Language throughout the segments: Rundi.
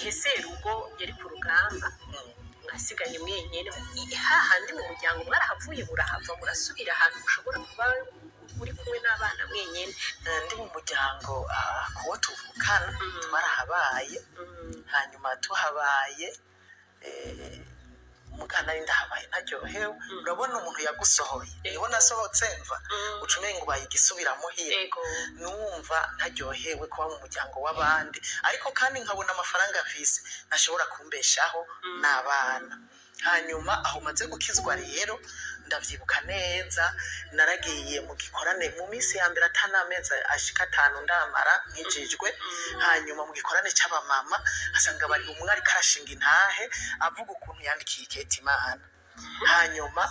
Gihe serugo yari ku rugamba, mwasigaye mwenyene hahandi mu muryango, mwarahavuye, murahava, murasubira ahantu mushobora kuba uri kumwe n'abana mwenyene? Ndi mu muryango, kuwo tuvukana, twarahabaye. Hanyuma tuhabaye, muga nari ndahabaye ntaryohewe. Urabona umuntu yagusohoye, niho nasohotse mva, uca umenga ubaye igisubiramuhira. Numva ntaryohewe kuba mu muryango w'abandi, ariko kandi nkabona amafaranga mfise ntashobora kumbeshaho n'abana. Hanyuma aho maze gukizwa rero, ndavyibuka neza, naragiye mu gikorane mu minsi ya mbere, ata n'amezi ashika 5 ndamara nkijijwe. Hanyuma mu gikorane c'abamama asanga bari umwe ariko arashinga intahe, avuga ukuntu yandikiye ikete Imana. Hanyuma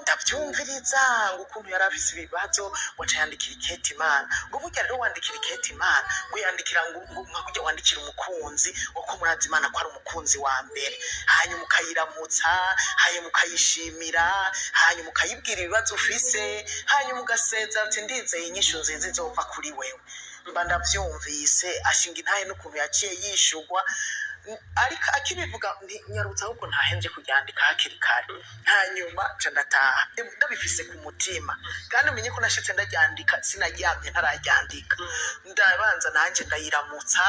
ndavyumviriza, ngo ukuntu yari afise ibibazo, ngo aca yandikira ikete Imana, ngo burya rero wandikira ikete Imana, ngo yandikira ngo nka kurya wandikira umukunzi, ngo ko murazi Imana ko ari umukunzi wa mbere. Hanyuma ukayiramutsa, hanyuma ukayishimira, hanyuma ukayibwira ibibazo ufise, hanyuma ugaseza uti: "Ndizeye inyishu nziza izova kuri wewe." Mba ndavyumvise ashinga intahe n'ukuntu yaciye yishugwa. Ariko akibivuga nti: "Nyarutse ahubwo ntahenje kuryandika hakiri kare." Hanyuma nca ndataha ndabifise ku mutima, kandi umenye ko nashitse ndaryandika, sinaryamye ntararyandika. Ndabanza nanje ndayiramutsa: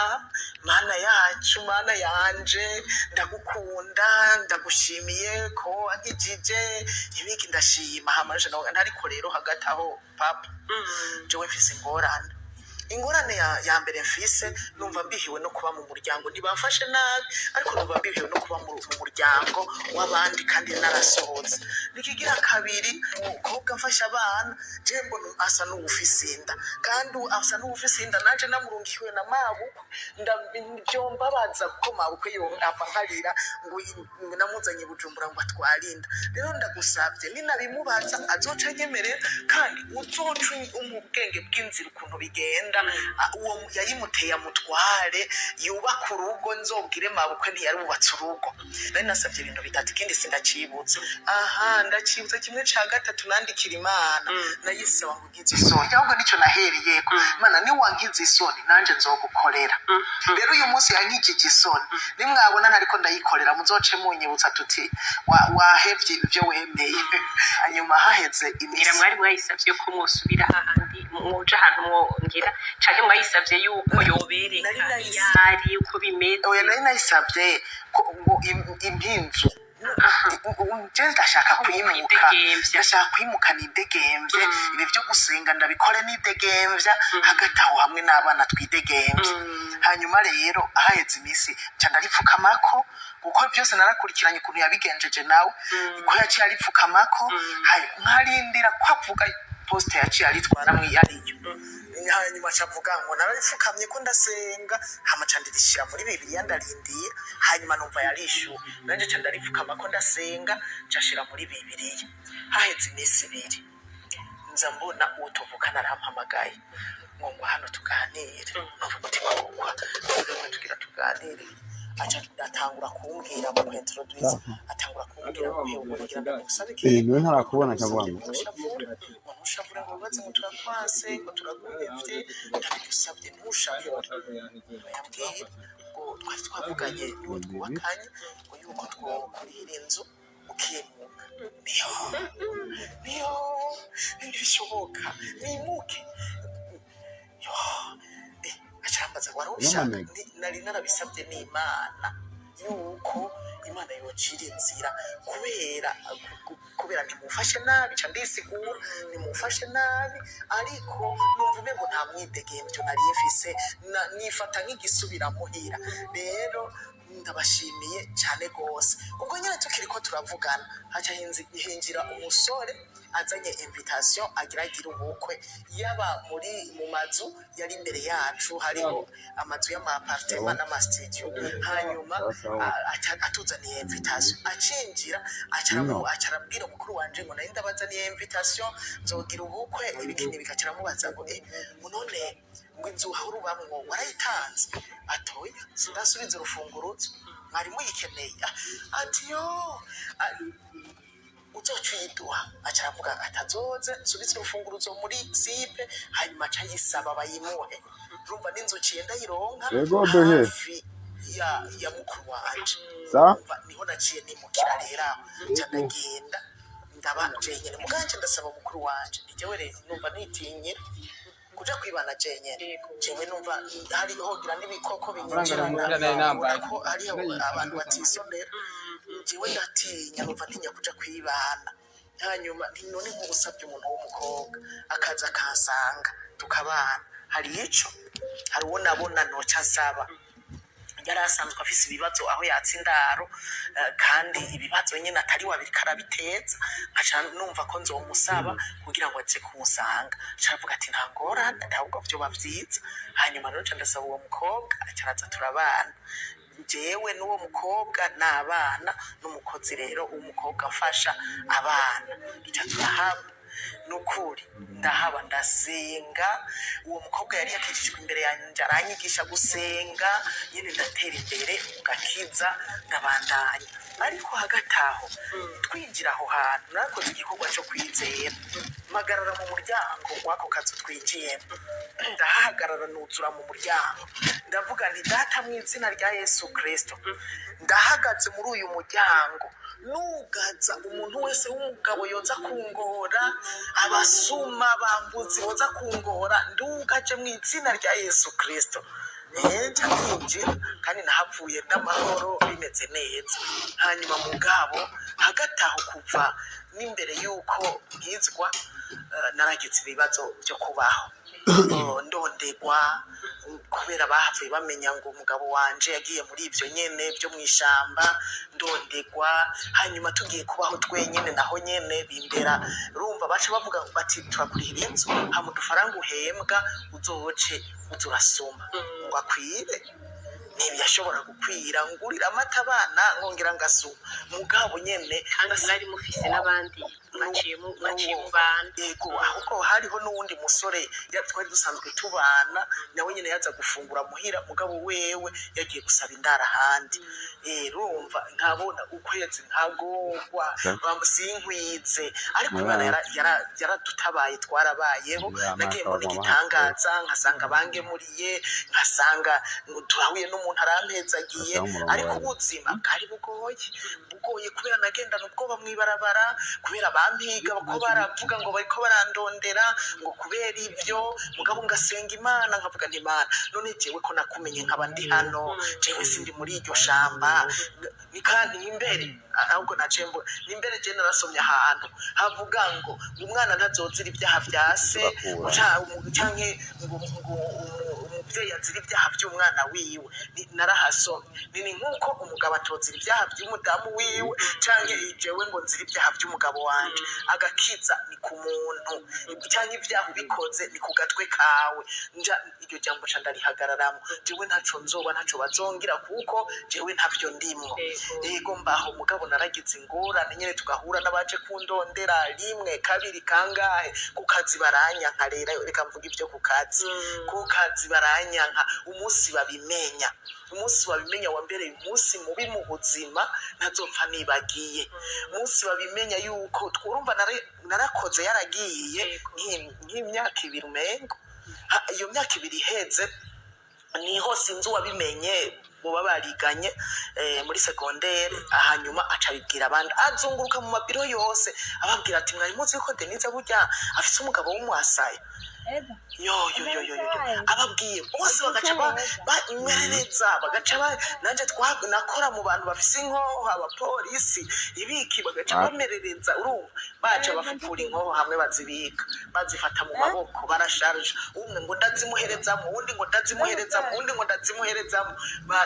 "Mana yacu, Mana yanje, ndagukunda, ndagushimiye ko wankijije ibiki." Ndashima, hama nje ndavuga: "Ariko rero hagati aho, papa, jewe mfise ingorane. Ingorane ya mbere mfise, numva mbihiwe no kuba mu muryango. Ntibamfashe nabi, ariko numva mbihiwe no kuba mu muryango w'abandi kandi narasohotse. Nikigira kabiri, umukobwa mfasha abana, je mbona asa n'uwufise inda, kandi asa n'uwufise inda, nanje namurungikiwe na mabukwe. Vyombabaza kuko mabukwe yo ava nkarira ngo namuzanye Bujumbura ngo atware inda. Rero ndagusavye, ninabimubaza azoca anyemerera, kandi uzoca umpa ubwenge bw'inzira ukuntu bigenda. Uwo yayimuteye amutware yubaka urugo, nzobwire mabukwe ntiyarubatse urugo." Nari nasavye ibintu bitatu, ikindi sindacibutse. Aha ndacibutse kimwe ca gatatu nandikira Imana: nayisaba ngo nkize isoni. Ahubwo nico nahereyeko: "Imana, niwankiza isoni, nanje nzogukorera." Rero uyu munsi yankijije isoni. Nimwabona ntariko ndayikorera, muzoce munyibutsa tuti: "Wahevye ivyo wemeye." Hanyuma haheze Ngira imisi mwari mwayisavye ko mwosubira hahandi, mwoja ahantu mwongera, canke mwayisavye yuko yobereka Nari iyo ari, uko bimeze? Oya, nari nayisavye ko ngo impinzu. Je ndashaka kwimuka. Kwidegemvya. Ndashaka kwimuka nidegemvye. Ibi vyo gusenga ndabikore nidegemvya, hagati aho hamwe n'abana twidegemvye. Hanyuma rero haheze iminsi, nca ndaripfukamako, kuko byose narakurikiranye ukuntu yabigenjeje nawe, ko yaciye aripfukamako. Nkarindira ko avuga poste yaciye aritwaramwo iyo ariyo. Hanyuma aca avuga ngo nararipfukamye ko ndasenga, hama ca ndirishira muri Bibiliya, ndarindira. Hanyuma numva yarishuwe, nanje ca ndaripfukama ko ndasenga, nca nshira muri Bibiliya. Haheze iminsi 2, nza mbona uwo tuvukana arampamagaye ngo hano tuganire. Numva umutima wokwa, ngo tugira tuganire. Aca atangura kumbwira mu kwintroduce, atangura kumbwira ngo: "Hewe, ngira ndagusabe Eh, niwe ntarakubona akavuga ngo ntushavure, ngo ntushavure, ngo wibaze ngo turakwase, ngo turaguhevye. Ndabigusabye ntushavure." Yambwiye ngo twari twavuganye n'uwo twubakanye ngo yuko twokurihira inzu ukimuka. Niyo niyo ntibishoboka nimuke yo. Acarambaza: "Wari ubishaka?" N'amamega. Nari narabisabye n'Imana yuko Imana yocira inzira, kubera ntimufashe nabi. Ca ndisigura: nimufashe nabi, ariko numva umengo nta mwidegemvyo nari mfise, nifata nk'igisubiramuhira. Rero ndabashimiye cyane rwose." Ubwo nyine tukiriko turavugana, haca hinjira umusore azanye invitation, agira agira ubukwe. Yaba muri mu mazu yari imbere yacu, hariho amazu y'ama appartement n'ama studio. Hanyuma Sawa, sawa. Atuzaniye invitation, acinjira No. aca arabwira mukuru wanje ngo: "Nari ndabazaniye invitation, nzogira ubukwe, ibiki n'ibiki." Aca aramubaza ngo: "Eh, none ngo inzu wahora ubamwo warayitanze?" Atoya, sindasubiza urufunguruzo, mwari muyikeneye. Ah, ati: "Yo, ah, uzoca uyiduha." Aca aravuga atazoze nsubize urufunguruzo muri sipe. Hanyuma aca yisaba bayimuhe. Urumva n'inzu ciye ndayironka Yego, behe. hafi. ya mukuru wanje. Sawa. Umva, niho naciye nimukira rero aho nca ndagenda ndaba jenyene. Muganje ndasaba mukuru wanje, ni jewe rero numva nitinyira kuja kwibana jenyene. Jewe numva hari hogira n'ibikoko binyinjirana. Amafaranga nari nambaye. Ubona ko hariho abantu batisonera. Jewe ndatinya, numva ntinya kuja kwibana. Hanyuma nti none nk'ubusabye umuntu w'umukobwa akaza akansanga tukabana, hari ico, hari uwo nabona noca nsaba yari asanzwe afise ibibazo aho yatsa indaro, kandi ibibazo nyine atari wabiriko arabiteza, nkaca numva ko nzomusaba kugira ngo aze kumusanga. Aca aravuga ati nta ngorane, ntabwo vyoba vyiza. Hanyuma rero nca ndasaba uwo mukobwa, aca araza turabana, jewe n'uwo mukobwa n'abana n'umukozi. Rero umukobwa amfasha abana, duca turahaba. Nukuri ndahaba, ndasenga. Uwo mukobwa yari yakijijwe imbere yanjye, aranyigisha gusenga nyine, ndatera imbere gakiza, ndabandanya. Ariko hagati aho twinjira aho hantu, narakoze igikorwa cyo kwizera, mpagarara mu muryango w'ako kazu twinjiyemo, ndahahagarara, nuzura mu muryango, ndavuga nti: "Data, mu izina rya Yesu Kirisito, ndahagaze muri uyu muryango, nugaza umuntu wese w'umugabo yoza kungora, abasuma bambuzi boza kungora, ndugaje mu izina rya Yesu Kirisito." Nca ndinjira kandi nahavuye n'amahoro, bimeze neza. Hanyuma mugabo hagati aho, kuva n'imbere y'uko nkizwa, naragize ibibazo byo kubaho. Ndondegwa kubera bahavuye bamenya ngo umugabo wanje yagiye muri ibyo nyene byo mu ishamba, ndondegwa. Hanyuma tugiye kubaho twenyene, naho nyene bimbera, urumva baca bavuga bati turakurihira inzu, hama udufaranga uhembwa uzoce uza urasuma ngo akwire. Ntibiyashobora gukwira, ngurira amata abana, nkongera ngasuma, mugabo nyene Kandi mwari mufise n'abandi mwaciye mu bana? Yego, ahubwo hariho n'uwundi musore twari dusanzwe tubana, nawe nyene yaza gufungura muhira, mugabo wewe yagiye gusaba indaro ahandi. Urumva nkabona ukwezi nkagorwa, sinkwize, ariko Imana yaradutabaye, twarabayeho. Ya, Nagiye mwaka mbona wa igitangaza, nkasanga bangemuriye, nkasanga ngo turahuye n'umuntu arampezagiye. Bashyiraho umurongo Ariko wari. ubuzima bwari bugoye, bugoye kubera nagendana ubwoba mw'ibarabara, kubera bampiga ko baravuga ngo bariko barandondera ngo kubera ivyo. Mugabo ngasenga Imana, nkavuga nti: "Imana, none jewe ko nakumenye nkaba ndi hano, jewe sindi muri iryo shamba." Ni kandi n'imbere ahubwo naciye mvuga n'imbere, je narasomye ahantu havuga ngo umwana ntazozira ibyaha vya se, Bakura. Canke ngo umuvyeyi azira ibyaha vy'umwana wiwe. Narahasomye ni nk'uko umugabo atozira ibyaha vy'umudamu wiwe, canke jewe ngo nzira ibyaha vy'umugabo wanje. Agakiza ni ku muntu, canke ibyaha ubikoze ni ku gatwe kawe. Nja iryo jambo ca ndarihagararamo: jewe ntaco nzoba, ntaco bazongira, kuko jewe ntavyo ndimwo. Yego, mbaho. Mugabo naragize ingorane nyene, tugahura n'abaje kundondera rimwe, kabiri, kangahe. Ku kazi baranyanka. Rero reka mvuga ibyo ku kazi. Ku kazi baranyanka. Umunsi babimenya, umunsi babimenya wambereye umunsi mubi mu buzima ntazopfa nibagiye. Umunsi babimenya yuko twurumva narakoze yaragiye nk'imyaka 2 umengo. Iyo myaka 2 iheze, niho sinzi uwabimenye boba bariganye muri segondere, hanyuma aca abibwira abandi, azunguruka mu mabiro yose ababwira ati: "Mwari muzi yuko Denise burya afise umugabo w'umuhasaya?" Yo yo yo yo yo yo. Ababwiye bose bagaca banywerereza, bagaca nanje nakora mu bantu bafise inkoho, abapolisi ibiki, bagaca bamerereza. Urumva baca bafukura inkoho hamwe bazibika, bazifata mu maboko, barasharje, umwe ngo ndazimuherezamo, uwundi ngo ndazimuherezamo, uwundi ngo ndazimuherezamo.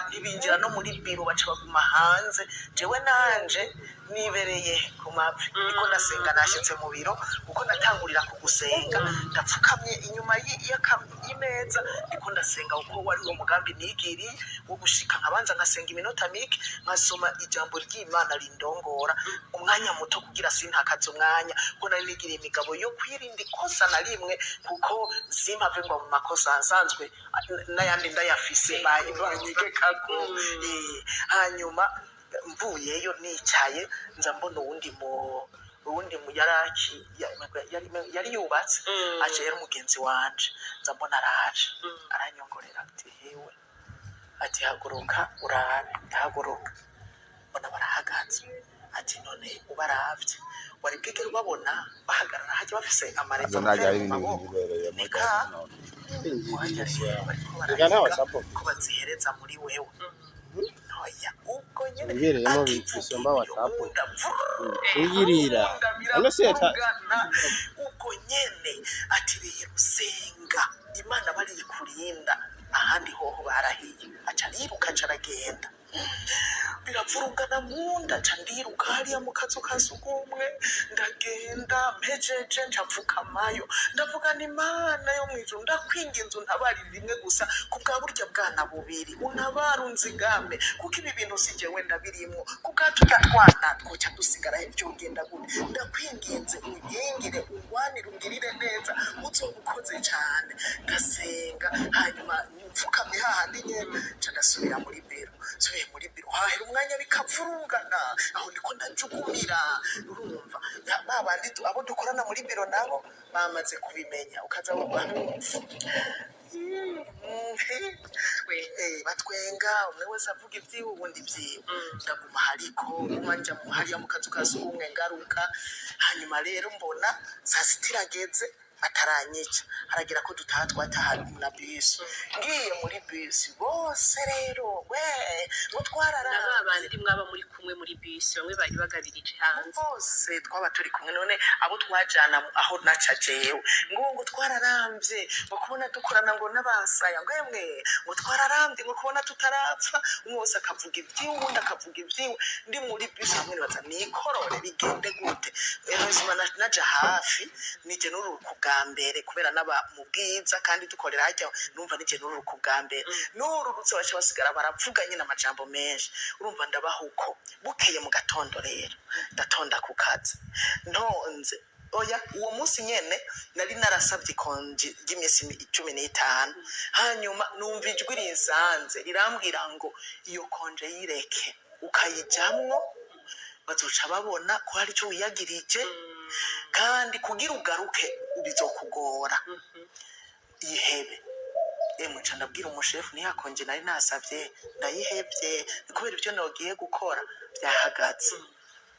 Ntibinjira no muri biro, baca baguma hanze. Jewe nanje nibereye ku mavi, niko ndasenga. Nashitse mu biro, kuko natangurira ku gusenga, ndapfukamye inyuma y'imeza, ndiko ndasenga, kuko wari uwo mugambi nigiriye wo gushika nkabanza nkasenga iminota mike, nkasoma ijambo ry'Imana rindongora umwanya muto, kugira sintakaze umwanya, kuko nari nigiriye imigabo yo kwirinda ikosa na rimwe, kuko simpave ngo mu makosa nsanzwe n'ayandi ndayafise banyegekako. Hanyuma mvuyeyo, nicaye, nza mbona uwundi mu yaraki yari yubatse, aje yari umugenzi wanje. Nza mbona araje, aranyongorera ati: "Hewe," Ati: "Haguruka urabe." Ndahaguruka, mbona barahagaze. Ati: "None ubaravye, wari bwigere ubabona bahagarara hajya bafise Ivyo ntago ari ama revolver mu ibindi bintu maboko?" bibereyemo. Eka, wajya rero bariko Reka nta barahiga WhatsApp ko bazihereza muri wewe. Oya, ubwo nyene Ibibereyemo akivuga bisumba ibyo, WhatsApp. munda Uyirira. munda None se biravurugana ubwo nyene. Ati: "Rero senga Imana barikurinda, ahandi hoho barahiye." Aca ariruka, aca aragenda. Biravurugana munda, nca ndiruka hariya mu kazu ka sugumwe. Ndagenda, mpejeje nca mfukamayo, ndavuga ni: "Imana yo mw'ijuru, ndakwinginze untabarire rimwe gusa ku bwa burya bwana bubiri, untabare, unzigame, kuko ibi bintu si jewe ndabirimwo. Ku bwa turya twana twoca dusigara, vyogenda gute? Ndakwinginze unkingire, ungwanire, ungirire neza, uzoba ukoze cane." Ndasenga, hanyuma mfukamye hahandi nyene, nca ndasubira muri biro. Nsubiye muri biro, hahera umwanya bikavurungana, aho ndiko ndajugumira. Urumva ba bandi abo dukorana muri biro nabo bamaze kubimenya, ukaza batwenga, umwe wese avuga ibyiwe, uwundi ibyiwe. Ndaguma hariko nguma nja hariya mu kazu ka sugumwe, ngaruka. Hanyuma rero mbona saa sita irageze bataranyica, haragira ko dutaha. Twataha na bisi. Ngiye muri bisi, bose rero we ngo Na ba twararavye. bandi mwaba muri kumwe muri bisi, bamwe bari bagabirije hanze. Bose twaba turi kumwe. None abo twajana aho naca jewe, ngo twararamvye, ngo kubona dukorana ngo n'abasaya, ngo emwe, ngo twararamvye, ngo kubona tutarapfa. Umwe wese akavuga ibyiwe, uwundi akavuga ibyiwe. Ndi muri bisi hamwe nibaza nikorore bigende gute. Rero zima naja hafi nije nururuka ubwa mbere, kubera n'aba mu bwiza kandi dukorera hajya, numva nije nururuka ubwa mbere. Nururutse, baca basigara baravuga nyine amajambo menshi. Urumva ndabaha uko. Bukeye mu gatondo rero ndatonda ku kazi, ntonze. Oya, uwo munsi nyene nari narasabye i congé ry'iminsi 15. Hanyuma numva ijwi rinsanze rirambwira ngo iyo congé yireke, ukayijamwo bazoca babona ko hari ico wiyagirije, kandi kugira ugaruke bizokugora, yihebe. Emwe, nca ndabwira umushefu ntiyakonje nari nasavye ndayihevye, ni kubera ibyo nogiye gukora byahagaze.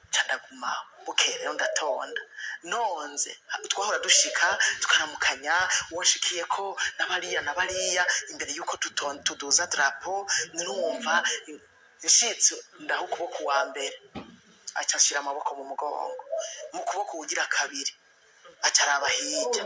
Nca ndagumaho. Bukeye rero ndatonda, nonze twahora dushika tukaramukanya, uwo nshikiyeko na bariya na bariya imbere yuko tuduza drapeau. Nurumva nshitse, ndaho ukuboko wa mbere, aca ashira amaboko mu mugongo, mu kuboko ugira kabiri aca araba hirya.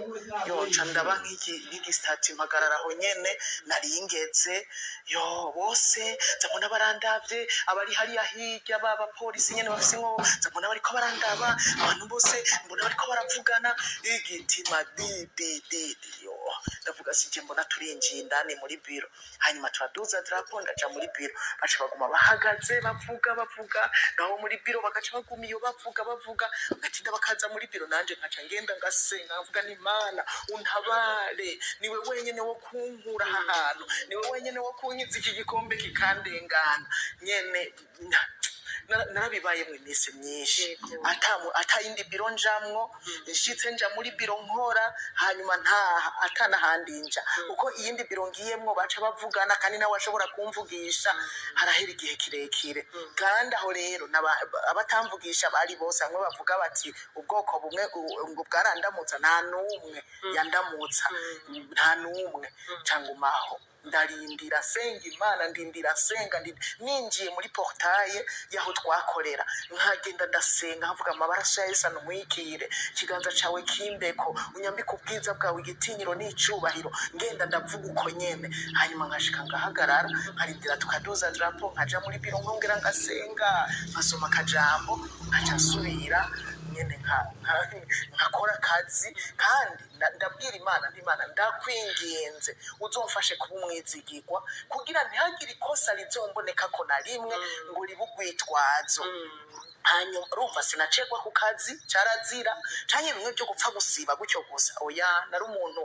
Yo, nca ndaba nk'igi statue, mpagarara aho nyene naringeze. Yo, bose nzabona barandavye, abari hariya hirya b'abapolisi nyene bafise inkoho, nzabona bariko barandaba. Abantu bose mbona bariko baravugana, igitima di di di di. Yo, ndavuga sije, mbona turinjiye indani muri biro. Hanyuma turaduza drapeau, ndaja muri biro, baca baguma bahagaze bavuga bavuga. Naho muri biro bagaca baguma iyo bavuga bavuga, bagatinda bakaza muri biro. Nanje nkaca ngenda ngasenga, nkavuga ni: "Imana untabare, niwe wenyene wo kunkura aha hantu, niwe wenyene wo kunkiza iki gikombe kikandengana." Nyene narabibayemwo iminsi myinshi. Ata yindi biro njamwo. Nshitse nja muri biro nkora, hanyuma ntaha atanahandi nja, kuko iyindi biro ngiyemwo baca bavugana, kandi nawe ashobora kumvugisha harahera igihe kirekire. Kandi aho rero abatamvugisha bari bose bamwe bavuga bati ubwoko bumwe ngo bwarandamutsa, nta n'umwe yandamutsa, nta n'umwe. Cangumaho ndarindira, senga Imana, ndindira, senga, ndindira. Ninjiye muri portail y'aho twakorera, nkagenda ndasenga, nkavuga: "Amabaraso ya Yesu anumwikire, ikiganza cawe kimbeko, unyambike ubwiza bwawe, igitinyiro n'icubahiro." Ngenda ndavuga uko nyene. Hanyuma nkashika ngahagarara, nkarindira tukaduza drapeau, nkaja muri biro, nkongera ngasenga, nkasoma akajambo, nkaca nsubira nyene nkakora akazi. Kandi ndabwira Imana nti: "Imana, ndakwinginze uzomfashe kuba umwizigirwa, kugira ntihagire ikosa rizomboneka ko na rimwe ngo ribe urwitwazo." Hanyuma urumva sinacegwa ku kazi, cyarazira, canke bimwe byo gupfa gusiba gutyo gusa, oya. Nari umuntu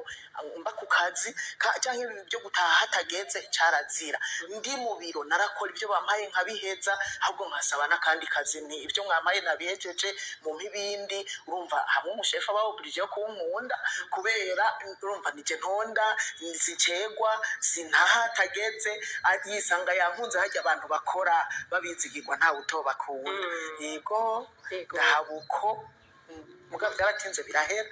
mba ku kazi, canke ibintu byo gutaha hatageze, cyarazira. Ndi mu biro narakora ibyo bampaye nkabiheza, ahubwo nkasaba n'akandi kazi, nti ibyo mwampaye nabihejeje, mumpe ibindi. Urumva hamwe umushefu aba obligé yo kunkunda, kubera urumva nije ntonda, sincegwa, sintaha hatageze, yisanga yankunze. Hajya abantu bakora babizigirwa, ntawe utobakunda. Yego. Ndahabuko mugabo byaratinze birahera.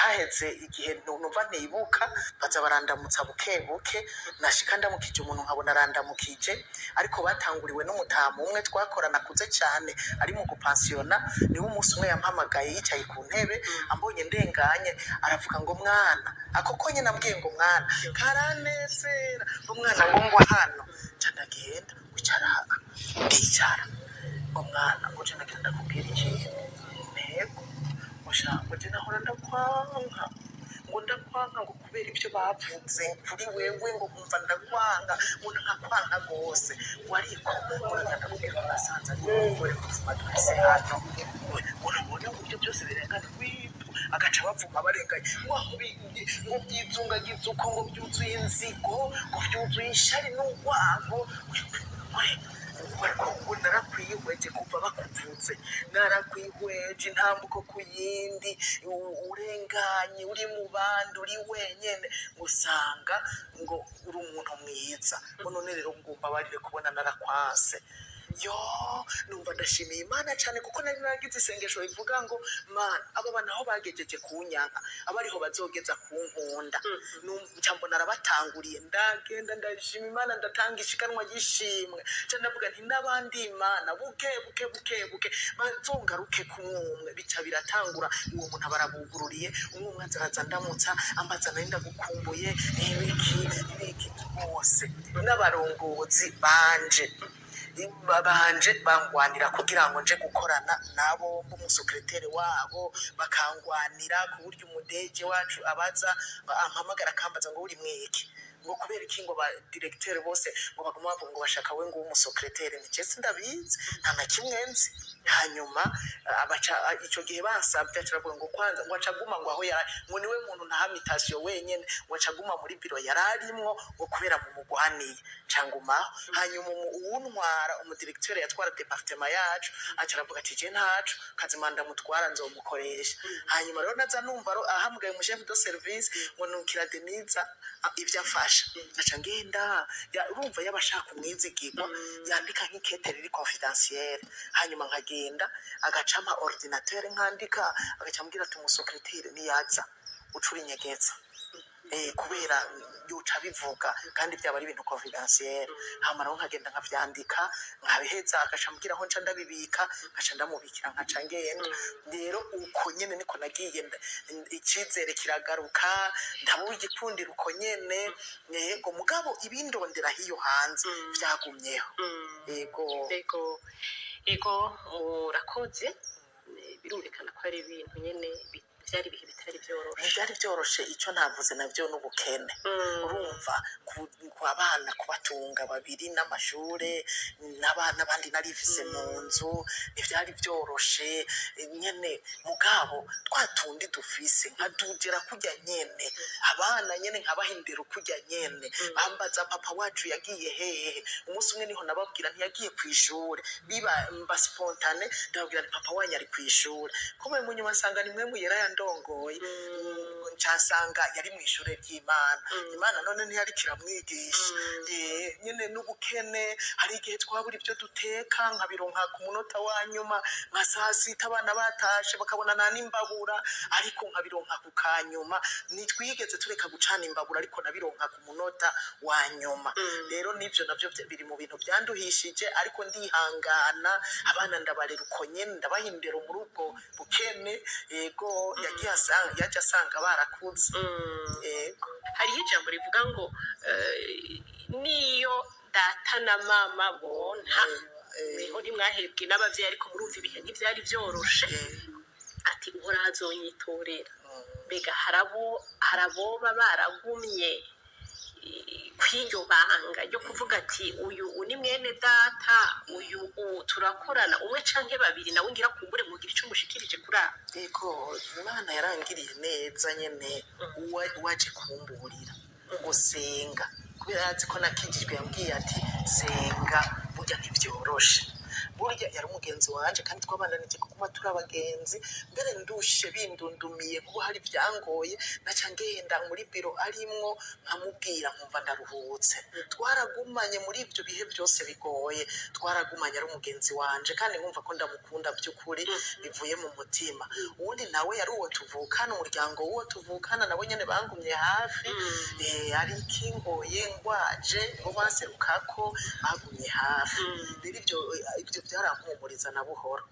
Haheze igihe numva ntibuka, baza barandamutsa buke buke. Nashika ndamukije umuntu nkabona arandamukije, ariko batanguriwe n'umutamu umwe twakorana akuze cyane, ari mu gupansiyona. Niwe umunsi umwe yampamagaye yicaye ku ntebe, ambonye ndenganye aravuga ngo "Mwana." Ako konyine ambwiye ngo "Mwana" karanezera, ngo "Mwana," ngo "Ngwa hano." Nca ndagenda wicara, ndicara. Ngo "Mwana," ngo "nca ndagenda ndakubwira ikintu." Ntego ngo "Je nahora ndakwanka," ngo "ndakwanka," ngo "kubera ibyo bavuze kuri wewe," ngo "nkumva ndakwanka," ngo "nkakwanka rwose," ngo "ariko," ngo "ndagenda ndakubwira ko nasanze ari wowe mugore muzima dufise hano." Ngo "Nabona uburyo byose birengana wipu," agaca bavuma barenganye, ngo aho ngo byizungagiza uko, ngo byuzuye inzigo, ngo byuzuye ishari n'urwango, ariko ngo "Narakwihweje kuva bakuvutse, narakwihweje intambuko ku yindi, urenganye uri mu bandi, uri wenyene, usanga ngo uri umuntu mwiza," ngo "None rero ngo mbabarire kubona narakwase." Yo, numva ndashimiye Imana cyane, kuko nari naragize isengesho rivuga ngo "Mana, aba bantu aho bagejeje kunyanka aba ariho bazogeza kunkunda." Nca mbona arabatanguriye. Ndagenda ndashima Imana, ndatanga ishikanwa ry'ishimwe. Nca ndavuga nti n'abandi Imana, buke buke buke buke bazongaruke kumwumwe. Bica biratangura, uwo muntu aba arabugururiye, umwe umwe aza araza ndamutsa, ambaza "Nari ndagukumbuye," ibiki ibiki. Bose n'abarongozi banje babanje bangwanira kugira ngo nje gukorana nabo nk'umusekreteri wabo, bakangwanira ku buryo umuDG wacu abaza ampamagara akambaza ngo "Uri mwiki?" ngo "Kubera iki?" ngo "Ba directeur bose ngo baguma bavuga ngo bashaka we ngo umusekreteri." Ni je sindabizi, nta na kimwe nzi. Hanyuma abaca ico gihe bansabye, aca aravuga ngo kwanza ngo aca aguma ngo aho yari, ngo niwe muntu ntaha mutation wenyene, ngo aca aguma muri biro yari arimwo, ngo kubera mu mugwaniye cangumaho. Hanyuma uwuntwara, umudirecteur yatwara département yacu, aca aravuga ati "Je ntaco kazima ndamutwara, nzomukoresha." Hanyuma rero naza numva ahamagaye umuchef de service ngo "Nukira Deniza ivyo afasha." Aca ngenda urumva yabashaka umwizigirwa yandika nk'ikete riri confidentiel, hanyuma nkagenda agacama ordinateur nkandika, agaca ambwira ati "Umusekreteri niyaza ucura inyegeza, kubera yoca bivuga kandi byaba ari ibintu confidentiel." Hama naho nkagenda nkavyandika, nkabiheza, agaca ambwira aho nca ndabibika, nkaca ndamubikira, nkaca ngenda. Rero uko nyene niko nagiye icizere kiragaruka, ndabura igikundiro uko nyene. Yego, mugabo ibindondera hiyo hanze vyagumyeho. Yego. Ego, murakoze. Birumvikana ko ari ibintu nyene vyari ibihe bitari vyoroshe. Ntibyari byoroshe. Icyo ntavuze nabyo n'ubukene. Urumva ku abana kubatunga babiri n'amashure n'abana bandi narifise mu nzu, ntivyari vyoroshe nyene. Mugabo twa tundi dufise nkadugera kurya nyene, abana nyene nkabaha indero kurya nyene. Bambaza "Papa wacu yagiye hehe?" Umunsi umwe niho nababwira ntiyagiye kw'ishure, biba mba spontané, ndababwira nti "Papa wanyu ari kw'ishure." Kumbe mu nyuma nsanga ni mwe muyera yandongoye, nsanga yari mu ishure ry'Imana. Imana none ntiyari kiramwigisha. Nyene n'ubukene, hari igihe twabura ibyo duteka, nkabironka ku munota wa nyuma nka saa sita, abana batashe, bakabona nta n'imbabura, ariko nkabironka ku kanyuma. Ntitwigeze tureka gucana imbabura, ariko nabironka ku munota wa nyuma. Rero nivyo navyo biri mu bintu byanduhishije, ariko ndihangana, abana ndabarera uko nyene, ndabaha indero muri ubwo bukene. Yego, yagiye asanga, yaje asanga barakuze. Yego. Hariho ijambo rivuga ngo niyo data na mama bonta, niho ntimwahebwe n'abavyeyi, ariko murumva ibihe ntivyari vyoroshe. Ati "Uhoraho azonyitorera." Mbega harabo haraboba baragumye ku Kw'iryo banga ryo kuvuga ati uyu ni mwene data, uyu turakorana, umwe canke babiri, nawe ngira kumbure mugira ico mushikirije kuri abo. Ego, Imana yarangiriye neza nyene. Waje kumburira ngo senga, kubera yazi ko nakijijwe, yambwiye ati senga, burya ntibyoroshe. Burya yari umugenzi wanje kandi twabandanije kuguma turi abagenzi. Mbere ndushe bindundumiye kuko hari ibyangoye, naca ngenda muri biro arimwo nkamubwira, nkumva ndaruhutse. Twaragumanye muri ibyo bihe byose bigoye, twaragumanye ari umugenzi wanje kandi nkumva ko ndamukunda by'ukuri bivuye mu mutima. Uwundi nawe yari uwo tuvukana, umuryango w'uwo tuvukana, nabo nyene bangumye hafi. Ari ikingoye, ngwaje ngo banserukako, bagumye hafi. Rero ibyo byarampumuriza na buhoro.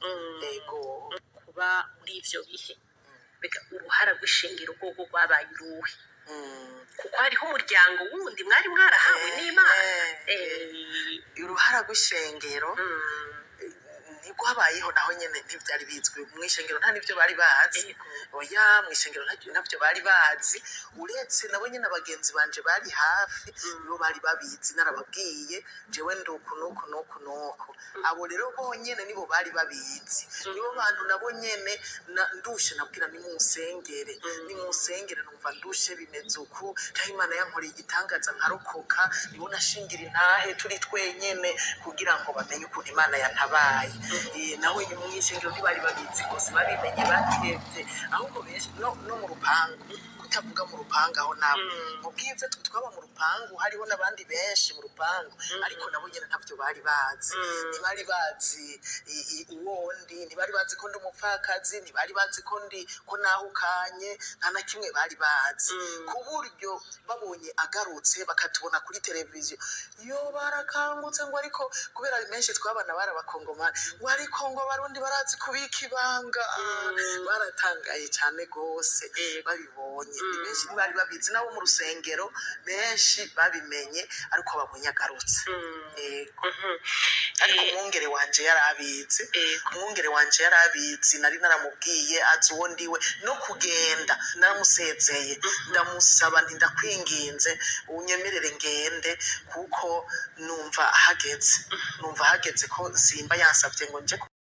Ego. Kuba muri ivyo bihe, mbega uruhara rw'ishengero rwogo rwabaye uruhe? Kuko hariho umuryango wundi mwari mwarahawe n'Imana. Uruhara rw'ishengero ntigwabayeho, naho nyene ntivyari bizwi mw'ishengero, nta nivyo bari bazi. Oya, mw'ishengero ntavyo bari bazi, uretse nabo nyene abagenzi banje bari hafi, nibo bari babizi. Narababwiye jewe nduku nuku nuku nuku. Abo rero bonyene nibo bari babizi, nibo bantu nabo nyene ndushe nabwira nimunsengere, nimunsengere, numva ndushe bimeze uku, canke Imana yankoreye igitangaza nkarokoka. Nibo nashingira intahe turi twenyene kugira ngo bamenye ukuntu Imana yantabaye. Nawe mw'ishengero ntibari babizi rwose, babimenye batevye. Ahubwo benshi no mu rupangu, kutavuga mu rupangu aho nabo mu bwiza, twe twaba mu rupangu, hariho n'abandi benshi mu rupangu, ariko nabo nyene ntavyo bari bazi. Ntibari bazi uwo ndi, ntibari bazi ko ndi umupfakazi, ntibari bazi ko ndi ko nahukanye, nta na kimwe bari bazi. Ku buryo babonye agarutse, bakatubona kuri televiziyo, yo barakangutse ngo ariko kubera menshi twabana bari abakongomani, ngo ariko ngo Abarundi barazi kubika ibanga. Baratangaye cyane rwose babibonye. Ni benshi ntibari babizi, nabo mu rusengero benshi babimenye ariko babonye agarutse. Yego. Ariko umwungere wanje yari abizi. Umwungere wanje yari abizi, nari naramubwiye, azi uwo ndiwe. No kugenda naramusezeye, ndamusaba nti ndakwinginze unyemerere ngende, kuko numva hageze ko simba yansabye ngo nje.